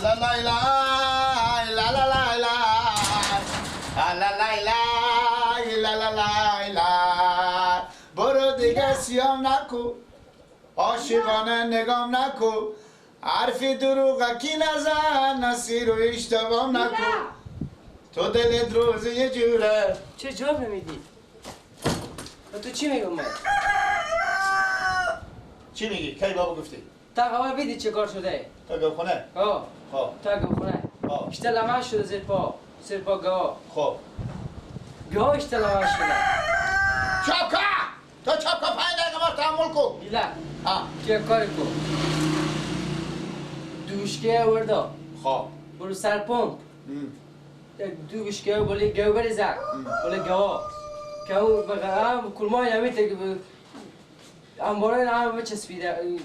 لا لا لا لا لا لا لا لا لا لا لا لا. برو دیگه سیام نکو، عاشقانه نگام نکو، حرفی دروغکی نزن، نصیر و اشتبام نکو. تو دلت روزی یه جوره. چه جواب نمیدی؟ تو چی میگم من؟ چی میگی؟ کی بابا گفتی؟ تا اول بیدی چه کار شده؟ تا گاوخونه؟ آه. خب تا گاوخونه. اشته لمه شده زیر پا، زیر پا گاو. خب گاو اشته لمه شده. چاپکا! تو چاپکا 5 دقیقه ما تحمل کن. بیلا. چه کاری کن؟ دوشکه آوردا. خب برو سر پمپ. دوشکه بولی گاو بریزه. بولی گاو. که او بغام کلمای نمیته انبارای هم بچسبیده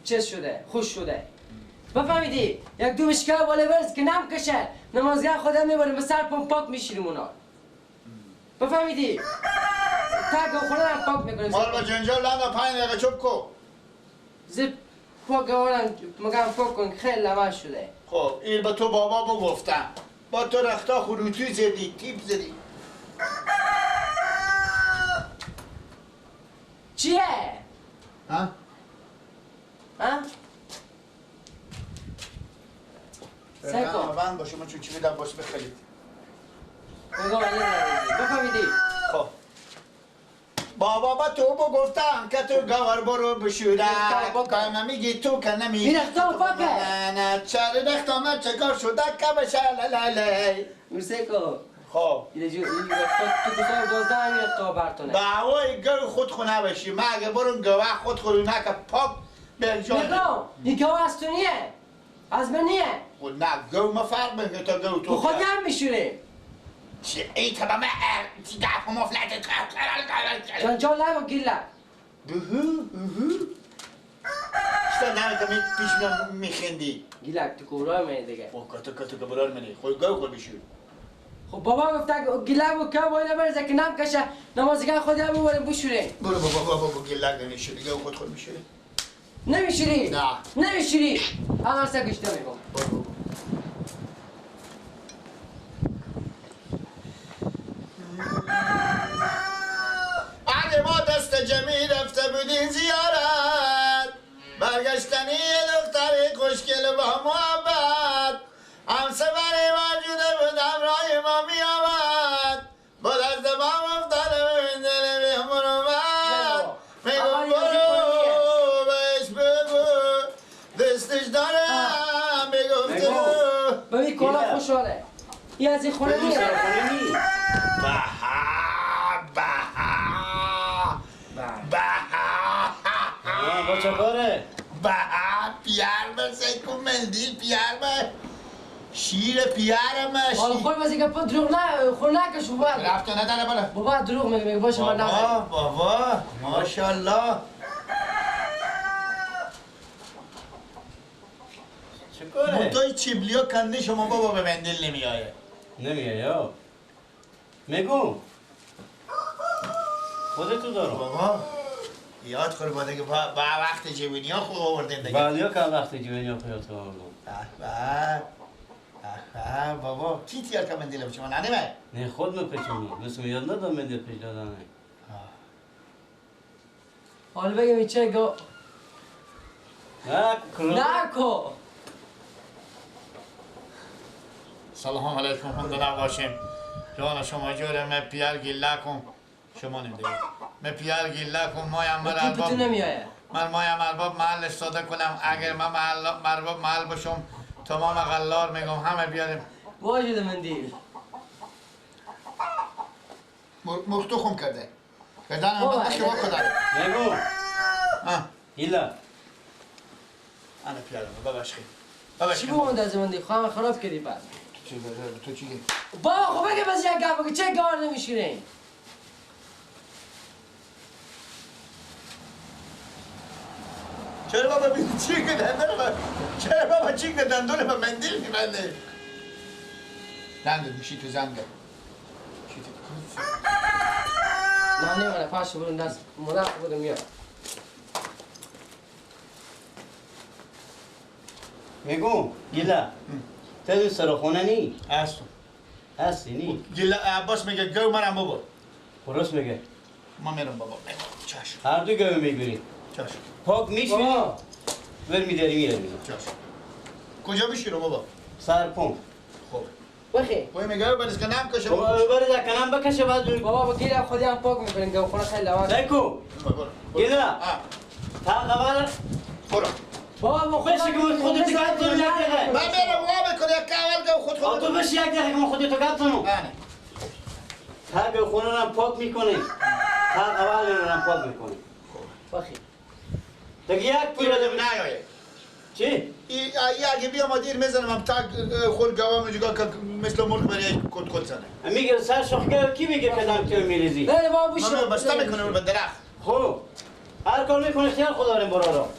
چیز شده، خوش شده. بفهمیدی؟ یک دو بشکه بالا برز که نم کشه. نمازگاه خودم میبریم به سر پمپ پاک میشیریم اونا. بفهمیدی؟ تا خونه هم پاک میکنیم. مال با جنجال لنده 5 دقیقه چوب کو. زیر پاک آورن مگم پاک کن خیلی لمه شده. خب این با تو بابا بگفتم. با تو رختا خروطی زدی، تیپ زدی. چیه؟ ها؟ ها؟ سکو بند باشه ما چون چی میدم باشه بخرید. نگاه بفهمیدی؟ خب بابا با تو بگفتم که تو گوار برو بشوره که نمیگی تو که نمیگی این رختام پاکه. نه چرا رختام چه کار شده که بشه لاله سکو. خب این رختا تو کسای 12 همین رختا برتونه. با هوای گو خود خونه بشی. من اگه برو گوه خود خونه که پاک به جان. نگاه این گوه از تو نیه، از من نیه. خود نه گو ما فرق میکنه تا گو تو. خود هم میشوره. چی ای تمام دفع مفلت جان جان لگو گیلا. بهو بهو. چطور نمی‌تونی پیش میخندی؟ گیلک تو کورای منی دیگه. خب کاتو کاتو کبرار منی. خود گو خود بشور. خب بابا گفت گیلک و که باید برزه که نم کشه نمازگاه خود هم ببریم بشوریم. برو بابا بابا گیلک نمیشوری گو خود خود میشوری. نمیشوری؟ نه نمیشوری. الان سگشته میگم. برو. اگه ما دست جمعی رفته بودین زیارت، برگشتنی یه دختر خوشگل با محبت، همسفر موجوده بود همراه ما می آمد، با دست با افتاده ببین دل بی مروت، میگم برو بهش بگو دستش دارم بگفت تو. ببین کلا خوشحاله این از این خونه نیست. با چه کاره؟ به پیرمه سکو مندیل پیرمه شیر پیرمه. حالا خود بازی که پا دروغ نه خود نکش بابا. رفت نداره بالا. بابا دروغ میگه میگه باشه من نزنی. بابا ماشاءالله. چه کاره؟ منتهای چیبلیا کنده شما بابا به مندیل نمیایه. نمیایه؟ میگم خودتو دارم. بابا یاد خور با دیگه با وقت جوونی ها خوب آوردین دیگه. بعدی ها که وقت جوونی ها خوب آوردم. به به بابا کی تیار که مندیل بچه من ننیمه؟ نه خود میپیچونم مثل یاد ندارم مندیل پیچ دادنه. حالا بگم این چه گو نکو. سلام علیکم خندنا باشیم. جان شما جوره من پیار گیله کن. شما نمیده. من پیار گیله کن مایم بر ارباب. من مایم ارباب محل استاده کنم. اگر من محل ارباب محل باشم تمام غلار میگم همه بیاریم. واجد مندیل. مختو خم کرده. کردن من بخی با کداره. نگو. ایلا. انا پیارم ببخشید. ببخشید. چی بود از مندیل؟ خواهم خراب کردی بعد. تو چی؟ بابا خب بگه بس یک گپ بگه چه گار نمیشینه. چرا بابا چی که دندونه چرا بابا چی که دندونه به مندیل میبنده؟ دنده میشی تو زنده. نه نمی‌مونه پاشو برون دست مدام بودم میاد. میگم گیلا تو سر خونه نی؟ هستم. هستی نی؟ گیلا عباس میگه گو مرم بابا. خلاص میگه ما میرم بابا. چشم. هر دو گو میگیری. چشم. پاک میشی؟ ور میداری میرم. چشم. کجا میشی رو بابا؟ سر پمپ. خب. بخی. وای میگه برش کنم کشه. بابا برش کنم بکشه بعد بابا بگیرم خودم هم پاک میکنم گو خونه خیلی لوان. نکو. گیلا. تا قبل برو. بابا بشی که خودت گپ زنی یک دقیقه. من میرم وا بکنم یک اول گو خود خود. تو بشی یک دقیقه من خودت گپ زنم. نه. تا گو خونه رو پاک میکنی. تا قبل رو پاک میکنی. بخی. دیگه یک پول بده نیایه. چی؟ ای اگه بیام دیر میزنم تا خور گوام اینجا که مثل مرغ برای کت کت زنه. میگه سر شاخ کی میگه کدام تو میریزی؟ نه بابا بشی. من بسته میکنم به درخت. خب هر کار میکنه اختیار خدا داریم برارا.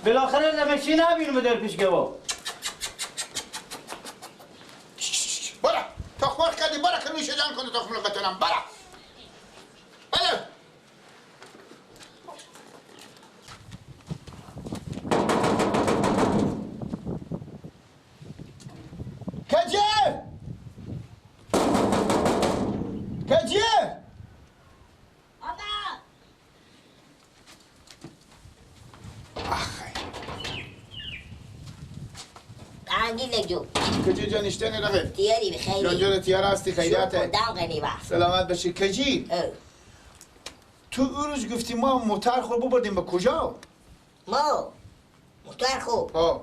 بالاخره نمیشی نبینم در پیش گوا. برا تخم مرغ کردی برا که نوش جان کنه تخم مرغ بتونم برا. بله. کجه؟ کجه؟ کجی جان اشتنی رفت؟ تیاری بخیری جان جان تیار هستی خیریته سلامت باشی. کجی؟ تو اون روز گفتی ما موتر خور ببردیم به کجا؟ ما موتر خور؟ ها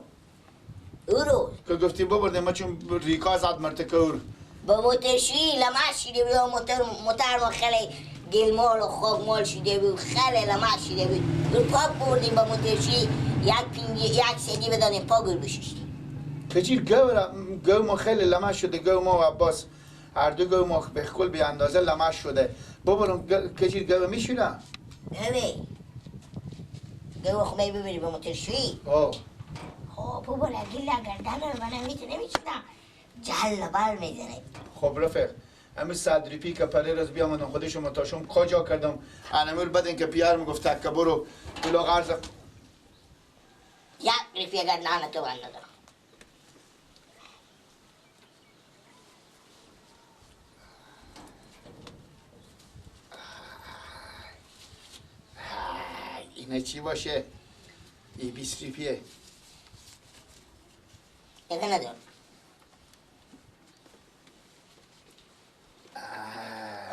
اون روز که گفتی ببردیم ما چون ریکا زد مرتکه اور با موترشویی لمع شده بود موتر ما خیلی گلمال و خاکمال شده بود خیلی لمع شده بود رو پاک بردیم با موترشویی یک سدی بدادیم پاک رو بششتیم. کجیر گو ما خیلی لمع شده گو ما و عباس هر دو گو ما به کل به اندازه لمع شده ببرم کجیر گو میشورم؟ نه گو خو ببری با موترشویی؟ آه خب بابا لگی لگردن رو من نمیتونم جل بل میزنه. خب رفیق همین صدری پی که پری روز بیامدم خودشو متاشم کجا کردم انمور بدن که پیار میگفت تکه برو بلا غرض یک ریپی اگر نانه تو بند ندارم. اینه چی باشه؟ ای 20 ریپیه دیگه ندارم.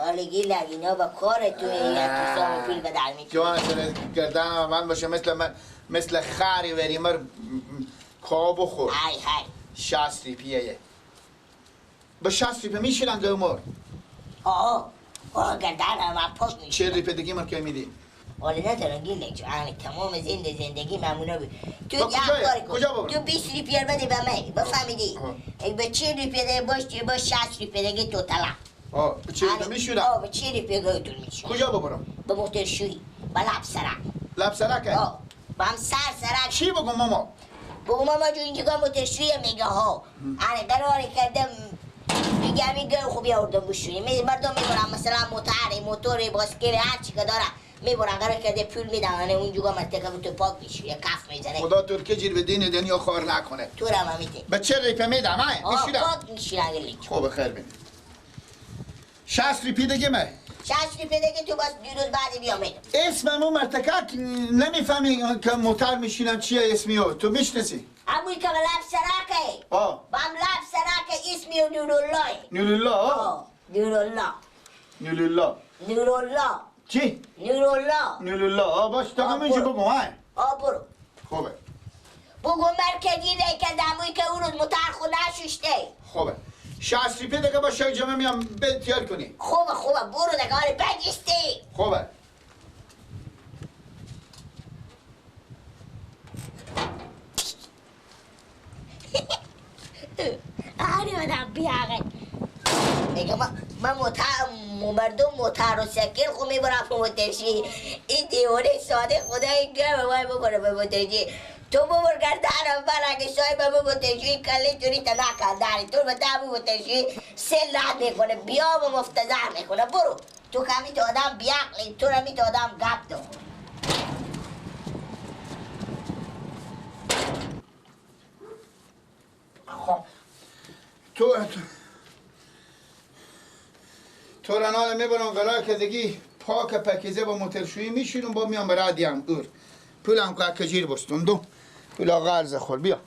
آلگی لگینا با کار تو یک کسام پول به در میتونی. جوان گردن من باشه مثل من مثل خری وریمر کاه بخور. های های 60 ریپیه با 60 ریپیه میشیرن گومر. آه آه گردن من پاک میشیرن. 40 ریپیه دیگه من که میدی؟ حالا ندارم گیلک جان تمام زندگی ممنون بود. تو یک کار کن تو 20 ریپیر بده به من بفهمیدی؟ به 40 ریپیر ده باش باش 60 ریپیر دیگه تو طلا. آه به 40 ریپیر میشورم. آه به 40 ریپیر گوتون میشورم. کجا ببرم؟ به موترشویی به لب سرک. لب سرکه؟ آه با هم سر سرک. چی بگم ماما؟ بگو ماما جو اینجا موترشویی میگه ها. آره قرار کردم میگم میگه خوب آوردم بشویی. مردم میبرن مثلا موتور موتور باسکل هر چی که داره میبرن قرار کرده پول میدن اونجا منطقه تو پاک میشه یه کف میزنه. خدا ترکه جیر به دین دنیا خار نکنه. تو رو هم میده. به چه ریپه میدم ها؟ میشیرم. پاک میشیرم گلی. خب خیر بینه. 60 ریپی دیگه مه. 60 ریپی دیگه تو باز دو روز بعد بیا میدم. اسم اون مرتکه نمیفهمی که موتر میشینم چیه اسمیو تو میشناسی؟ ابوی که لب سرکه. آه. با هم لب سرکه اسمی نورالله. نورالله آه. نورالله. نورالله. نورالله. چی؟ نورالله. نورالله آه باش تا همینجا بگم های. آه برو. خوبه. بگو مرکزی ده که دموی که اون روز موتر خود نشوشته. خوبه. 60 ریپی دیگه با شای جمعه میام به تیار کنی. خوبه خوبه برو دیگه آره بگیستی. خوبه. آره آدم بیاقه. دیگه من مردم موتر و سکل خو میبرم به موترشی. این دیوانه ساده خدای گرم وای ببره به موترشی. تو ببر گردنم بر اگه صاحب به موترشی کلی توری تا نکردنی تو به تا موترشی سه لحظ میکنه بیا و مفتزه میکنه. برو تو کمی تو آدم بیعقلی تو رمی تو آدم گپ دو. تو تو رنال میبرم قرار که دیگه پاک پکیزه با موترشویی میشینم با میام برای دیم اور پولم که کجیر بستم دو پولا قرض خور بیا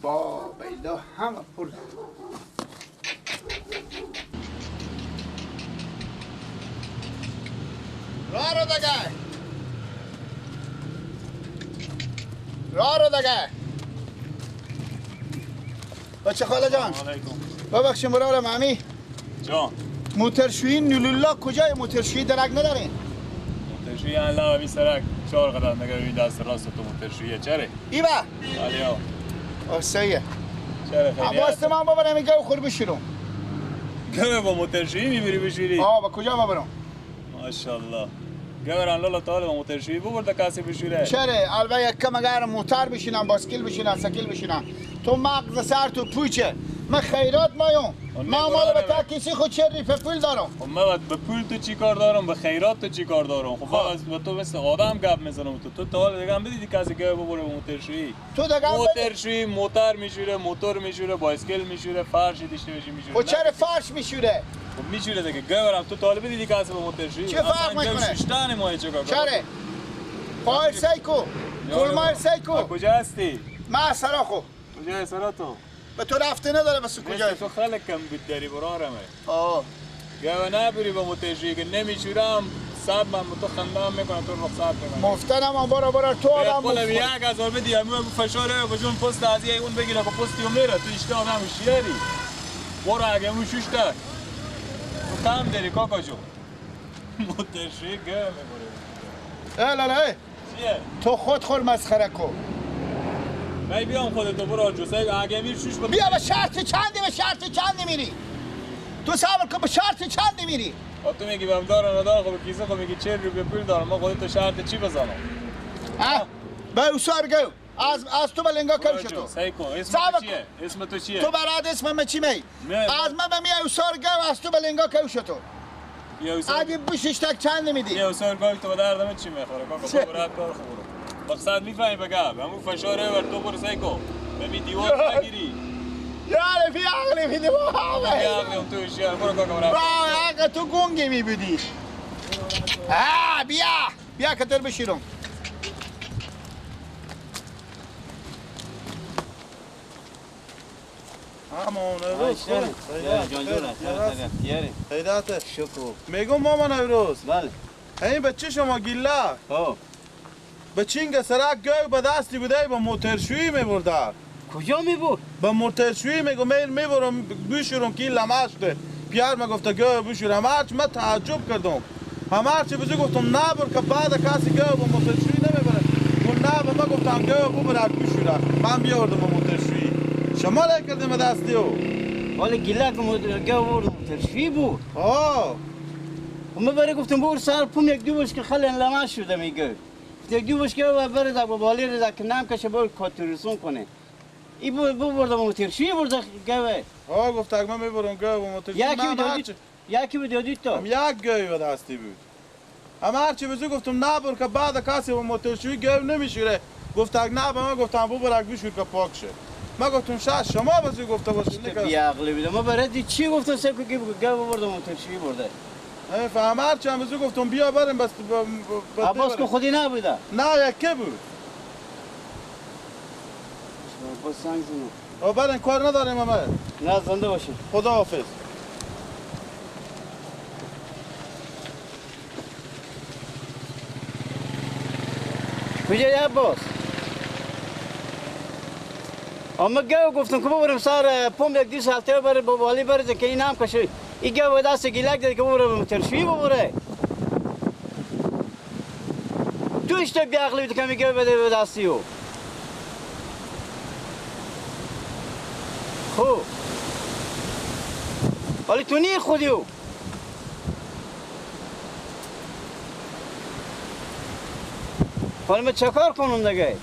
با بیلا همه پول راه رو دگه راه رو دگه بچه خاله جان ببخشیم برارم عمی جان موترشویی نولولا کجای موترشویی درک ندارین؟ موترشویی الله بی سرک چهار قدم نگه ببین دست راست تو موترشوییه چره؟ ای با؟ بله ها آسایه چره خیلی عباس من ببرم این گو خور بشیرم گوه با موترشویی میبری بشیری؟ آه با کجا ببرم؟ ماشاءالله گوه لالا تعالی با موترشویی ببرده کسی بشوره چره؟ البته یک کم اگر موتر بشینم باسکیل بشینم سکیل بشینم تو مغز سر تو پوچه من خیرات مایوم من مال به تاکیسی خود چه ریفه پول دارم خب من به پول تو چی کار دارم به خیرات تو چی کار دارم خب من به تو مثل آدم گپ میزنم تو تا حالا دیگه هم بدیدی کسی گپ ببره به موترشویی تو دیگه موترشویی موتر میشوره موتور میشوره بایسکل میشوره فرش دیشته بشی میشوره خب چرا فرش میشوره خب میشوره دیگه گورم تو تا حالا بدیدی کسی به موترشویی چه فرق میکنه ششتن ما چه کار چرا پای سایکو کلمای سایکو کجا هستی من سراخو کجا سرا تو به تو رفته نداره بس کجای تو خیلی کم بود داری برارمه آه گوه نبری با موترشویی که نمیشورم صد من تو خنده هم میکنم تو رخصت میکنم مفتنم هم برا برا تو آدم مفت 1000 بدی همون فشاره بجون پست از یه اون بگیره که پستی میره تو اشته آدم شیری برو اگه اون شوشته تو کم داری کاکا جون موترشویی گوه میبره ای لالا ای چیه؟ تو خود خور مسخره کن من بیام خودتو برو جوسه اگه میر شوش بیا به شرط چندی به شرط چندی میری تو صبر کن به شرط چندی میری تو میگی بهم دارم ندارم خب کیسه خب میگی 40 روپیه پول دارم من خودت شرط چی بزنم ها به اوسار گو از تو بلنگا کم شد تو سعی کن اسم تو چیه اسم تو چیه تو برات اسم من چی می از من به می اوسار گو از تو بلنگا کم شد تو اگه بشش تک چند میدی یه اوسار گو تو به دردم چی میخوره کاکا برو کار خو مقصد میفهمی بگم همون فشاره بر تو برو سعی کن به می دیوار نگیری یاره فی عقلی فی دیوار فی عقلی اون تو شیار برو کاکا برو با تو گونگی می بودی بیا بیا کتر بشیرم خیراته میگم ماما نوروز بله این بچه شما گیله بچینگ سرک گوی به دستی بوده با موترشویی میبرده کجا میبرد؟ با موترشویی میگو میبرم بشورم که این لمه شده پیار ما گفته گوی بشورم هرچی من تعجب کردم همه هرچی بزرگ گفتم نبر که بعد کسی گوی با موترشویی نمیبره گفت نه به من گفتم گوی ببر بشوره من بیاوردم با موترشویی شما لای کردیم به دستی او والا گیله که گوی برد موترشویی بود آه و من برای گفتم بور سر پوم یک دو باش که خیلی لمه شده میگه یک دو باش که بره با بالی رضا که نم کشه بر کاتورسون کنه ای بردم موترشویی برده گوه آه گفت اگه من میبرم گوه با موترشویی یکی بود یادی تا یک گوه به دستی بود اما هرچی بزرگ گفتم نبر که بعد کسی با موترشویی گوه نمیشوره گفت اگه نه به من گفتم ببر بشور که پاک شه من گفتم شاید شما بزرگ گفته باشید نکرد بی عقلی بوده ما برای چی گفتم سر که گوه بردم موترشویی برده نمیفهم هرچی هم بزرگ گفتم بیا بریم بس عباس که خودی نبوده نه یکی بود باز سنگ زنم بریم کار نداریم همه نه زنده باشید خدا حافظ کجای عباس اما گو گفتم که ببرم سر پمپ یک دو سالته بره با بالی برزه که این هم کشه این گو دست گیلک داره که ببره موترشویی ببره تو اشته بیعقلی بودی که می گو بده به دستی او خوب ولی تو نی خودی او حالا من چه کار کنم دیگه؟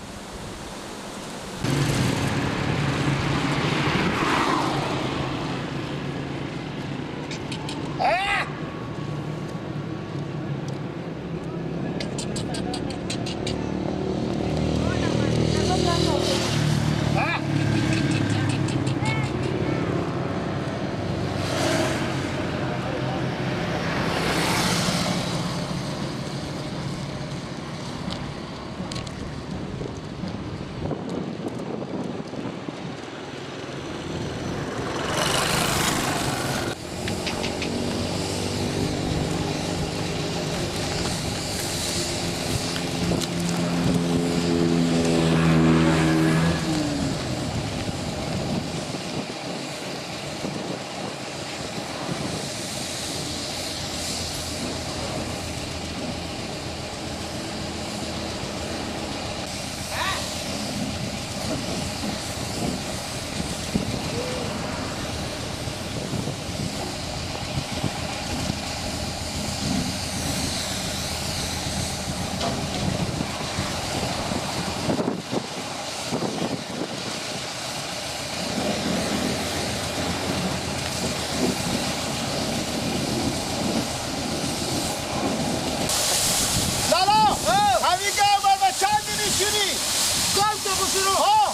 بشورم. ها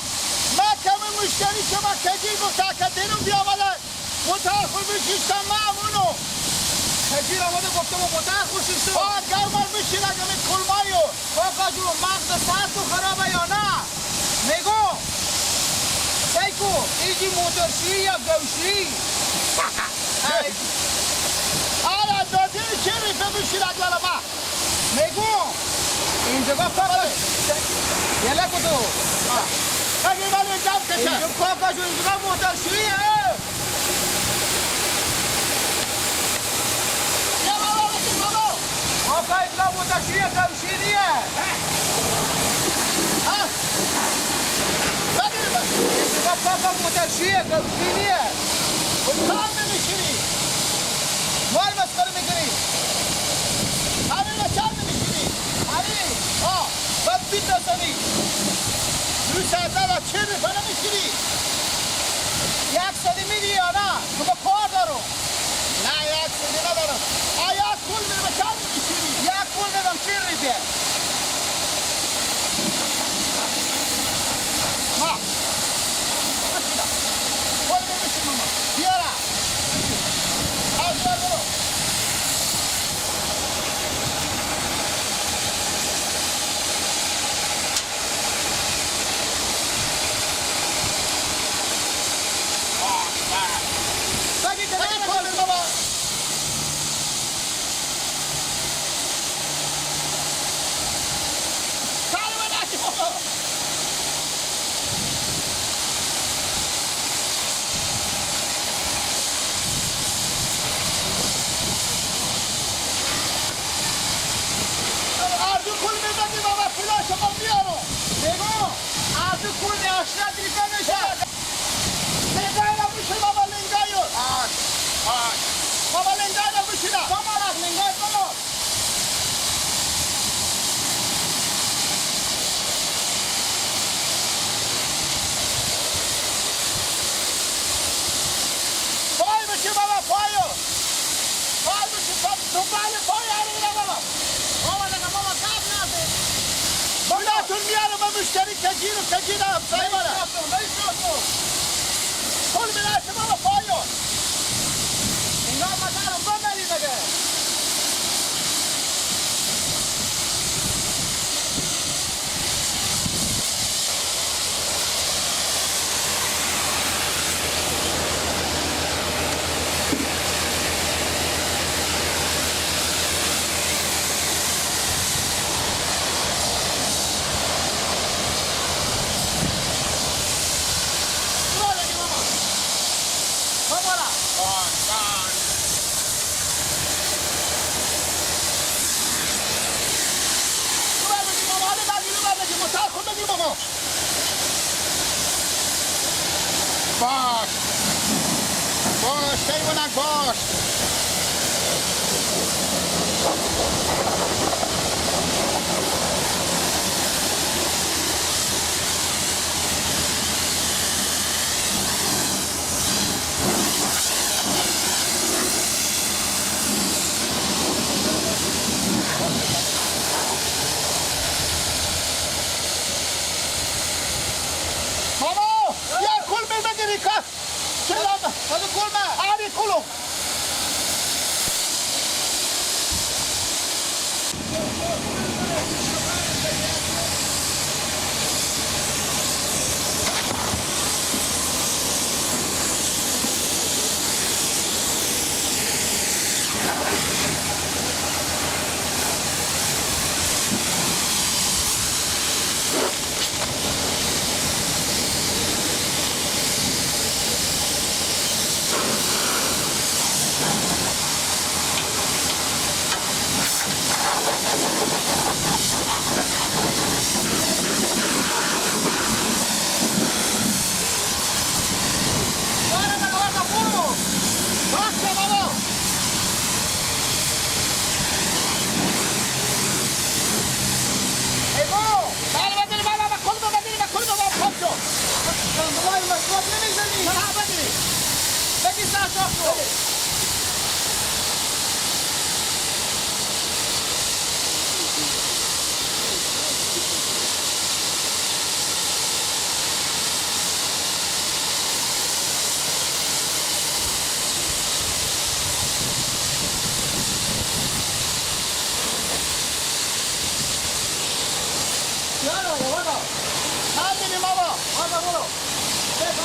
من کم مشتری شما کجی گفت که دینم بیامده موتر خود بشیشتم من امونو کجی آمده گفته با موتر خود شیشتم. ها گرمال بشین اگه می کلمایو. کاکا جون مغز سر تو خرابه یا نه؟ میگو سیکو ایجی موترشویی یا گوشویی؟ آره دادی چه ریفه بشین اگه ما میگو اینجا کاکا یله کدو اگه من جمع کشه اینجا کاکا جون اینجا موترشوییه. یا بابا بشین بابا کاکا اینجا موترشوییه گوشویی نیه. ها اینجا کاکا موترشوییه گوشویی نیه. کار نمیشینی مال مسخره میکنی. همین را چند نمیشینی؟ علی ها باید بیترسانی دو ساعت را چه ریفه نمیشینی؟ یک سالی میدی یا نه؟ تو با کار دارم. نه یک سالی ندارم. آیا کل میره چند نمیشینی؟ یک کل میدم چه ریفه؟ ها بشینم کل میشین ماما بیارم از برو. باش باش حیوانک باش. بابا یا کل بگیری که چرا کدو کلمه؟ آره کلو.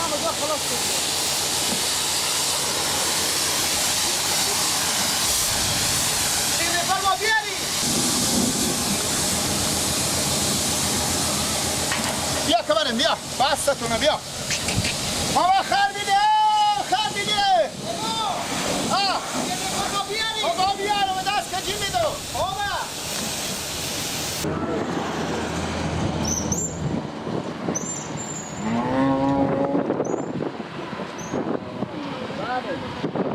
همه خلاص شد. این بیاری. بیا کبرم بیا بستتونه بیا. ماما خر بیده خر بیده. آه بابا بیاره و دست کجی میدو. بابا بله.